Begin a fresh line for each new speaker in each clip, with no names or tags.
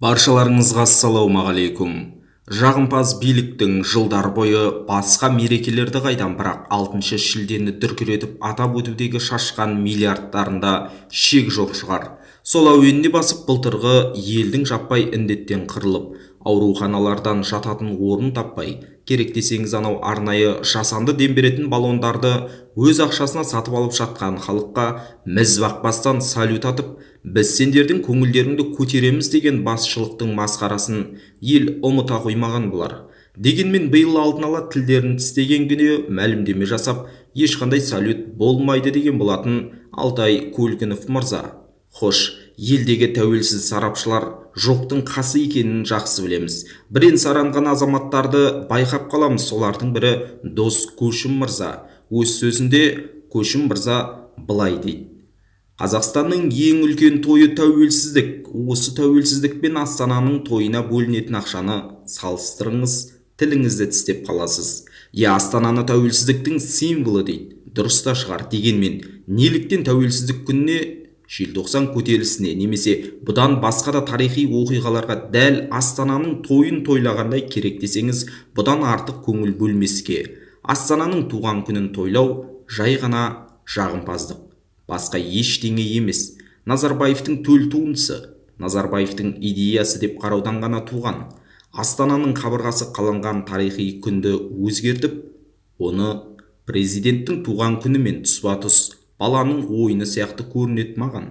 Баршаларыңызға ассалаумағалейкум! Жағымпаз биліктің жылдар бойы басқа мерекелерді қайдам, бірақ 6 шілдені дүркіретіп атап өтудегі шашқан миллиардтарында шек жоқ шығар. Сол әуеніне басып, былтырғы елдің жаппай індеттен қырылып, ауруханалардан жататын орын таппай, керек десеңіз анау арнайы жасанды дем беретін баллондарды өз ақшасына сатып алып жатқан халыққа міз бақпастан салют атып, біз сендердің көңілдеріңді көтереміз деген басшылықтың масқарасын ел ұмыта қоймаған болар. Дегенмен биыл алдын ала тілдерін тістеген күні мәлімдеме жасап, ешқандай салют болмайды деген болатын Алтай Көлгінов мырза. Хош, елдегі тәуелсіз сарапшылар жоқтың қасы екенін жақсы білеміз. Бірен-саран ғана азаматтарды байқап қаламыз, солардың бірі Дос Көшім мырза. Өз сөзінде Көшім мырза былай дейді: Қазақстанның ең үлкен тойы тәуелсіздік. Осы тәуелсіздік пен Астананың тойына бөлінетін ақшаны салыстырыңыз, тіліңізді тістеп қаласыз. Иә, Астананы тәуелсіздіктің символы дейді. Дұрыс та шығар, дегенмен неліктен тәуелсіздік күніне, желтоқсан көтерілісіне немесе бұдан басқа да тарихи оқиғаларға дәл Астананың тойын тойлағандай, керек десеңіз, бұдан артық көңіл бөлмеске? Астананың туған күнін тойлау жай ғана жағымпаздық, басқа ештеңе емес. Назарбаевтың төл туындысы, Назарбаевтың идеясы деп қараудан ғана туған. Астананың қабырғасы қаланған тарихи күнді өзгертіп, оны президенттің туған күнімен тұспа-тұс баланың ойыны сияқты көрінеді маған.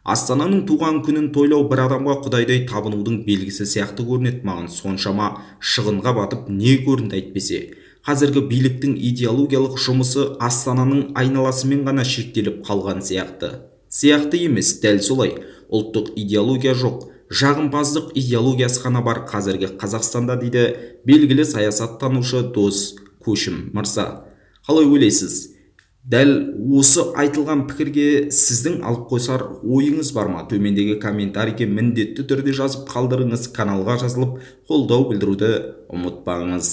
Астананың туған күнін тойлау бір адамға құдайдай табынудың белгісі сияқты көрінеді маған. Соншама шығынға батып не көрінді әйтпесе? Қазіргі биліктің идеологиялық жұмысы Астананың айналасымен ғана шектеліп қалған сияқты. Сияқты емес, дәл солай. Ұлттық идеология жоқ, жағымпаздық идеологиясы ғана бар қазіргі Қазақстанда, дейді белгілі саясаттанушы Дос Көшім мырза. Қалай ойлайсыз, дәл осы айтылған пікірге сіздің алып қосар ойыңыз бар ма? Төмендегі комментарийге міндетті түрде жазып қалдырыңыз, каналға жазылып, қолдау білдіруді ұмытпаңыз.